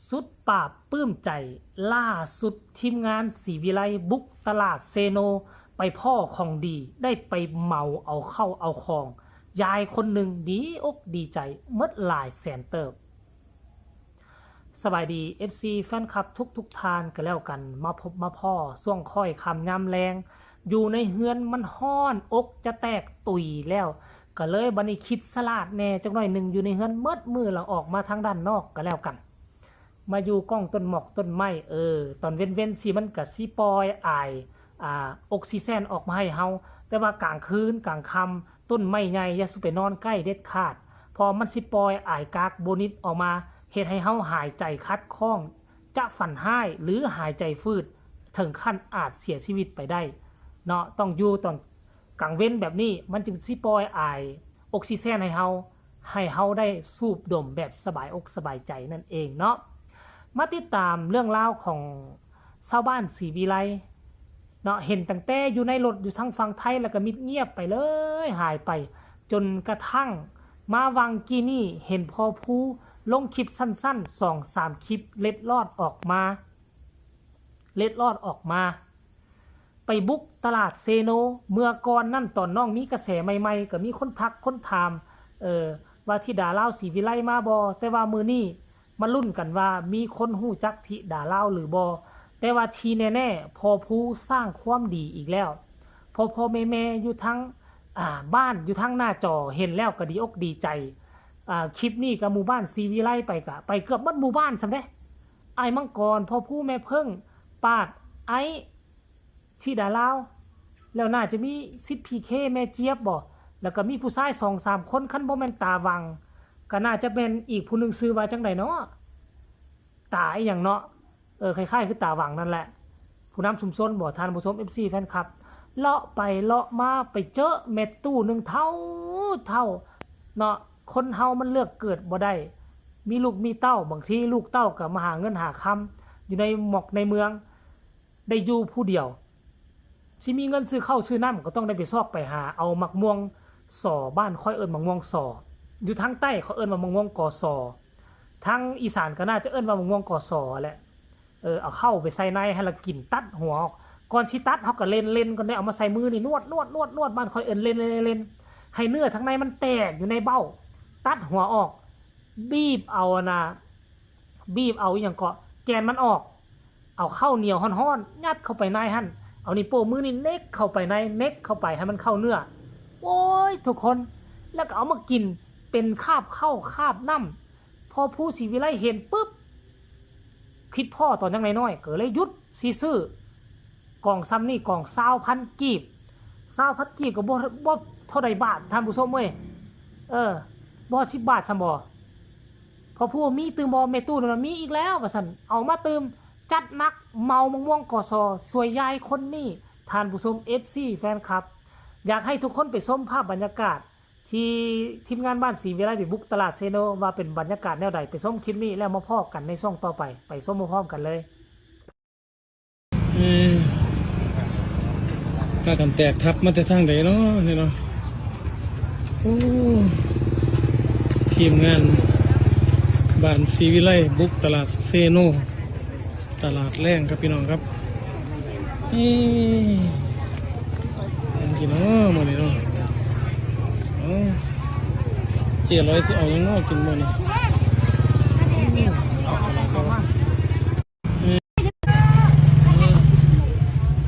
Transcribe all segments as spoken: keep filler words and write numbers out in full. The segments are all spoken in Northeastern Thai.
สุดปราบปลื้มใจ ล่าสุดทีมงานศรีวิไลบุกตลาดเซโน ไปพ้อของดี ได้ไปเหมาเอาเข้าเอาของ ยายคนหนึ่งดีอกดีใจเมิดหลายแสนเติบ สบายดี เอฟซี แฟนคลับทุกทุกท่านก็แล้วกัน มาพบมาพ้อช่วงค่อยค่ำยามแลง อยู่ในเฮือนมันฮ้อนอกจะแตกตุยแล้ว ก็เลยบัดนี้คิดสลาดแหน่จักหน่อยหนึ่ง อยู่ในเฮือนเมิดมื้อละ ออกมาทางด้านนอกก็แล้วกัน มาอยู่ก้องต้นหมอกต้นไม้ เออ ตอนเว็นๆ สิมันก็สิปล่อยอาย อ่า ออกซิเจนออกมาให้เฮา แต่ว่ากลางคืนกลางค่ำ ต้นไม้ใหญ่อย่าสุไปนอนใกล้เด็ดขาด เพราะมันสิปล่อยอายก๊าซโบนิกออกมา เฮ็ดให้เฮาหายใจขัดข้อง จะฝันฮ้ายหรือหายใจฟืด ถึงขั้นอาจเสียชีวิตไปได้ เนาะ ต้องอยู่ตอนกลางเว็นแบบนี้ มันจึงสิปล่อยอายออกซิเจนให้เฮา ให้เฮาได้สูบดมแบบสบายอกสบายใจนั่นเองเนาะ มาติดตามเรื่องราวของชาวบ้านศรีวิไลเนาะ เห็นตั้งแต่อยู่ในรถอยู่ทางฝั่งไทย แล้วก็มิดเงียบไปเลย หายไป จนกระทั่งมาวังกี้นี่เห็นพ่อภูลงคลิปสั้นๆ สองสามคลิปเล็ดลอดออกมา เล็ดลอดออกมา ไปบุกตลาดเซโน เมื่อก่อนนั่นตอนน้องมีกระแสใหม่ๆ ก็มีคนทักคนถาม เออ ว่าธิดาลาวศรีวิไลมาบ่ แต่ว่ามื้อนี้มาลุ้นกันว่ามีคนฮู้จักธิดาลาวหรือบ่ แต่ว่าที่แน่ๆ พ่อภูสร้างความดีอีกแล้ว พ่อๆ แม่ๆ อยู่ทาง อ่า บ้านอยู่ทางหน้าจอเห็นแล้วก็ดีอกดีใจ อ่า คลิปนี้ก็หมู่บ้านศรีวิไลไปก็ไปเกือบหมดหมู่บ้านซ้ำเด้ อ้ายมังกร พ่อภู แม่เพิ่ง ปาด ไอ้ ธิดาลาว แล้วน่าจะมีสิทธิ์ พีเค แม่เจี๊ยบบ่ แล้วก็มีผู้ชายสองสามคน คันบ่แม่นตาหว่าง ก็น่าจะแม่นอีกผู้หนึ่ง ชื่อว่าจั่งใดเนาะ ตาอีหยังเนาะ เออ คล้ายๆ คือตาหว่างนั่นแหละ ผู้นำชุมชนบ่ ท่านผู้ชม เอฟซี แฟนคลับ เลาะไปเลาะมาไปเจอแม่ตู้หนึ่งเฒ่าเฒ่าเนาะ คนเฮามันเลือกเกิดบ่ได้ มีลูกมีเต้า บางทีลูกเต้าก็มาหาเงินหาคำอยู่ในหมอกในเมือง ได้อยู่ผู้เดียว สิมีเงินซื้อข้าวซื้อน้ำก็ต้องได้ไปซอกไปหาเอาหมากม่วงสอ บ้านข้อยเอิ้นหมากม่วงสอ อยู่ทางใต้เขาเอิ้นว่าหมากม่วงกอสอ ทางอีสานก็น่าจะเอิ้นว่าหมากม่วงกอสอแหละ เออ เอาเข้าไปใส่ในให้ละกิน ตัดหัวออก ก่อนสิตัดเฮาก็เล่นเล่นก่อนเด้ เอามาใส่มือนี่นวดนวดนวดนวด บ้านข้อยเอิ้นเล่นเล่นเล่น ให้เนื้อทางในมันแตกอยู่ในเบ้า ตัดหัวออก บีบเอานะ บีบเอาอหย่างเกาะ แกนมันออก เอาข้าวเหนียวฮ้อนๆ ยัดเข้าไปในหั่น เอานิ้วโป้งมือนี่เน็กเข้าไปใน เน็กเข้าไปให้มันเข้าเนื้อ โอ้ย ทุกคน แล้วก็เอามากินเป็นคาบข้าวคาบน้ำ พอภูศรีวิไลเห็นปุ๊บ คิดพ้อตอนยังน้อยๆ ก็เลยหยุดสิซื้อ กล่องซ้ำนี่กล่องซาวพันกีบ ซาวพันกีบก็บ่ บ่เท่าใดบาท ท่านผู้ชมเอ้ย เออ บ่สิบบาทซ้ำบ่ พอพูดมีตื่มบ่ แม่ตู้นั่นน่ะมีอีกแล้วว่าซั่น เอามาตื่ม จัดหนัก เหมาหมากม่วงกอสอ สวยยายคนนี้ ท่านผู้ชม เอฟซี แฟนคลับ อยากให้ทุกคนไปชมภาพบรรยากาศ ที่ทีมงานบ้านศรีวิไลไปบุกตลาดเซโน ว่าเป็นบรรยากาศแนวใด ไปชมคลิปนี้แล้วมาพ้อกันในช่วงต่อไป ไปชมพร้อมๆ กันเลย เอ้ยพากันแตกทัพมาแต่ทางใดเนาะนี่เนาะ โอ้ ทีมงานบ้านศรีวิไลบุกตลาดเซโน ตลาดแลงครับพี่น้องครับ นี่ยังกินเนาะมื้อนี้เนาะ เอ้า เจ๊ร้อยสิเอาหยังเนาะกินมื้อนี้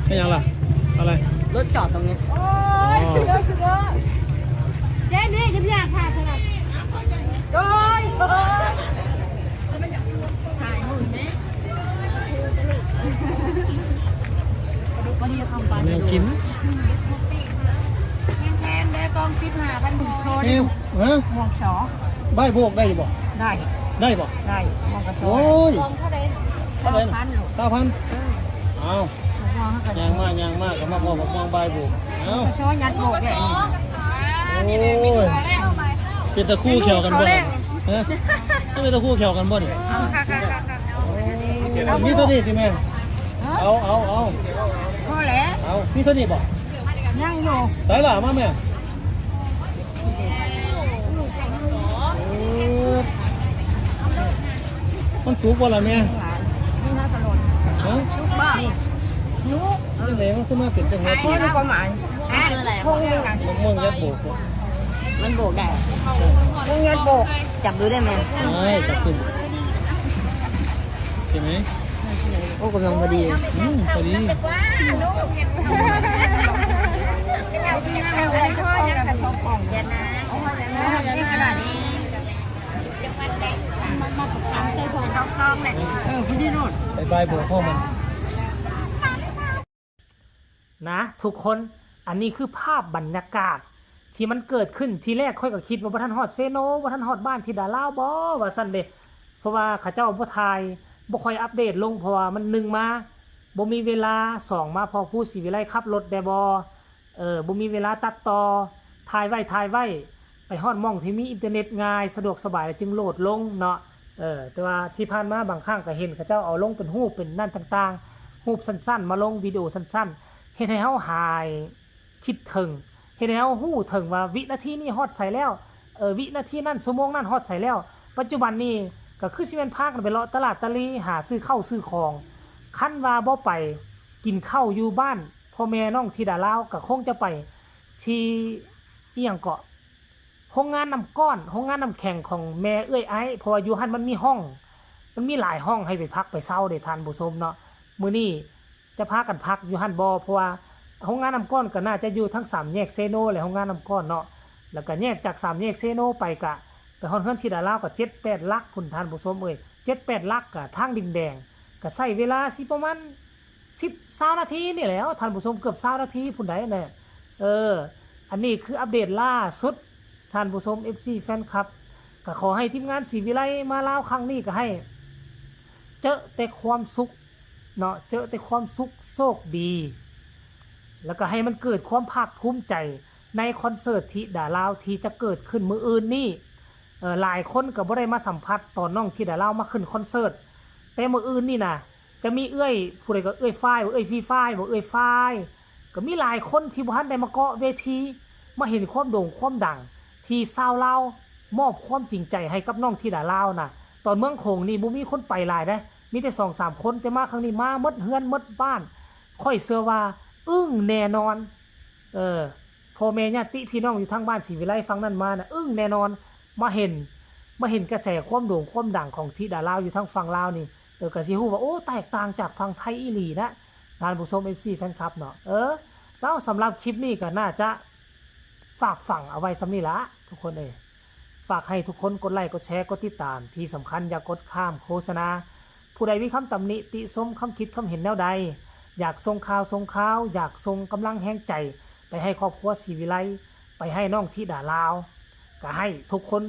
ไม่ยังล่ะ อะไร รถจอดตรงนี้ โอ้ยสุดยอดสุดยอดเจ๊นี่ยังอยากถ่ายขนาดโดย ถ่ายหมุนไหม แนวกิน แพงๆได้กองสิบห้าพันผู้ชน นี่ฮะ หมวกสอ ใบโบกได้บ่ ได้ ได้บ่ ได้หมวกกระสอ โอ้ย กองเท่าไหร่ เท่าไหร่ เก้าพัน เก้าพัน เออ เอา หมวกกระสอ ย่างมากย่างมากก็มาพอกับมองใบโบกเอา กระสอยัดหมวกเนี่ย โอ้ย เป็นตะคู่แข่งกันบ่เนี่ยฮะเป็นตะคู่แข่งกันบ่เนี่ย เอาค่ะค่ะค่ะค่ะ มีเท่านี้สิแม่ เอาเอาเอา พอแล้ว เอามีเท่านี้บ่ ยังอยู่ ใส่ละมาแม่ เออ มันสุกบ่ล่ะแม่ นี่น่าจะหล่น ฮะ ลูกบ้า จังได๋มันคือมาเป็นจังหวัด พ่อดูความหมาย คืออะไร พงนี่นะ มะม่วงยัดโบก มันโบกได้ พงยัดโบก จับดูได้ไหม ใช่จับขึ้นใช่ไหม โอ้กำลังพอดี อืมพอดี ขนาดนี้ บายบายโบกข้อมัน นะทุกคน อันนี้คือภาพบรรยากาศที่มันเกิดขึ้น ทีแรกข้อยก็คิดว่าบ่ทันฮอดเซโนบ่ทันฮอดบ้านที่ดาลาวบ่ว่าซั่นเด้ เพราะว่าเขาเจ้าบ่ถ่ายบ่ค่อยอัปเดตลง เพราะว่ามันหนึ่งมาบ่มีเวลา สองมาพอผู้ศรีวิไลขับรถแด่บ่ เออบ่มีเวลาตัดต่อ ถ่ายไว้ถ่ายไว้ ไปฮอดหม่องที่มีอินเทอร์เน็ตง่ายสะดวกสบายแล้วจึงโหลดลงเนาะ เออแต่ว่าที่ผ่านมาบางครั้งก็เห็นเขาเจ้าเอาลงเป็นรูปเป็นนั่นต่างๆ รูปสั้นๆ มาลงวิดีโอสั้นๆ เฮ็ดให้เฮาหายคิดถึง เฮ็ดให้เฮาฮู้ถึงว่าวินาทีนี้ฮอดไสแล้ว เออวินาทีนั้นชั่วโมงนั้นฮอดไสแล้ว ปัจจุบันนี้ก็คือสิแม่นพากันไปเลาะตลาดตะลีหาซื้อข้าวซื้อของ คันว่าบ่ไปกินข้าวอยู่บ้านพ่อแม่น้องธิดาลาวก็คงจะไปที่ อีหยังเกาะ โรงงานน้ำก้อน โรงงานน้ำแข็งของแม่เอื้อยไอ้ เพราะว่าอยู่หั่นมันมีห้อง มันมีหลายห้องให้ไปพักไปเซาเด้ท่านผู้ชมเนาะ มื้อนี้จะพากันพักอยู่หั่นบ่ เพราะว่าโรงงานน้ำก้อนก็น่าจะอยู่ทั้งสามแยกเซโนและโรงงานน้ำก้อนเนาะ แล้วก็แยกจากสามแยกเซโนไปก็ไปฮอดเฮือนธิดาลาวก็เจ็ดแปดหลักพุ้นท่านผู้ชมเอ้ย เจ็ดแปดหลักก็ทางดินแดง ก็ใช้เวลาสิประมาณ สิบ ซาวนาทีนี่แหล้วท่านผู้ชม เกือบซาวนาทีพุ้นใด๋แหละ เออ อันนี้คืออัปเดตล่าสุด ท่านผู้ชม เอฟซี แฟนคลับ ก็ขอให้ทีมงานศรีวิไลมาลาวครั้งนี้ก็ให้ เจอแต่ความสุขเนาะ เจอแต่ความสุขโชคดี แล้วก็ให้มันเกิดความภาคภูมิใจในคอนเสิร์ตธิดาลาวที่จะเกิดขึ้นมื้ออื่นนี้ เออ หลายคนก็บ่ได้มาสัมผัสตอนน้องธิดาลาวมาขึ้นคอนเสิร์ต แต่มื้ออื่นนี่นะ จะมีเอื้อยผู้ใดก็เอื้อยฝ้ายบ่ เอื้อยฟรีฟายบ่ เอื้อยฟาย ก็มีหลายคนที่บ่ทันได้มาเกาะเวที มาเห็นความโด่งความดัง ที่ชาวลาวมอบความจริงใจให้กับน้องธิดาลาวนะ ตอนเมืองโขงนี่บ่มีคนไปหลายเด้ มีแต่สองสามคน แต่มาครั้งนี้มาหมดเฮือนหมดบ้าน ข้อยเชื่อว่าอึ้งแน่นอน เออ พ่อแม่ญาติพี่น้องอยู่ทางบ้านศรีวิไลฝั่งนั้นมานะอึ้งแน่นอน มาเห็น มาเห็นกระแสความโด่งความดังของธิดาลาวอยู่ทางฝั่งลาวนี่ เออ ก็สิฮู้ว่า โอ้ แตกต่างจากฝั่งไทยอีหลีนะ ท่านผู้ชม เอฟซี แฟนคลับเนาะ เออ เจ้า สำหรับคลิปนี้ก็น่าจะฝากฝังเอาไว้ส่ำนี้ละทุกคนเอ้ย ฝากให้ทุกคนกดไลค์กดแชร์กดติดตาม ที่สำคัญอย่ากดข้ามโฆษณา ผู้ใดมีคำตำหนิติชม คำคิดคำเห็นแนวใด อยากส่งข่าวส่งข่าว อยากส่งกำลังแฮงใจ ไปให้ครอบครัวศรีวิไล ไปให้น้องธิดาลาว ก็ให้ทุกคน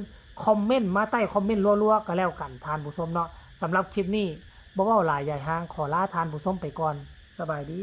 คอมเมนต์มาใต้คอมเมนต์รัวๆก็แล้วกันท่านผู้ชมเนาะ สำหรับคลิปนี้บ่เว้าหลายยายห่าง ขอลาท่านผู้ชมไปก่อน สบายดี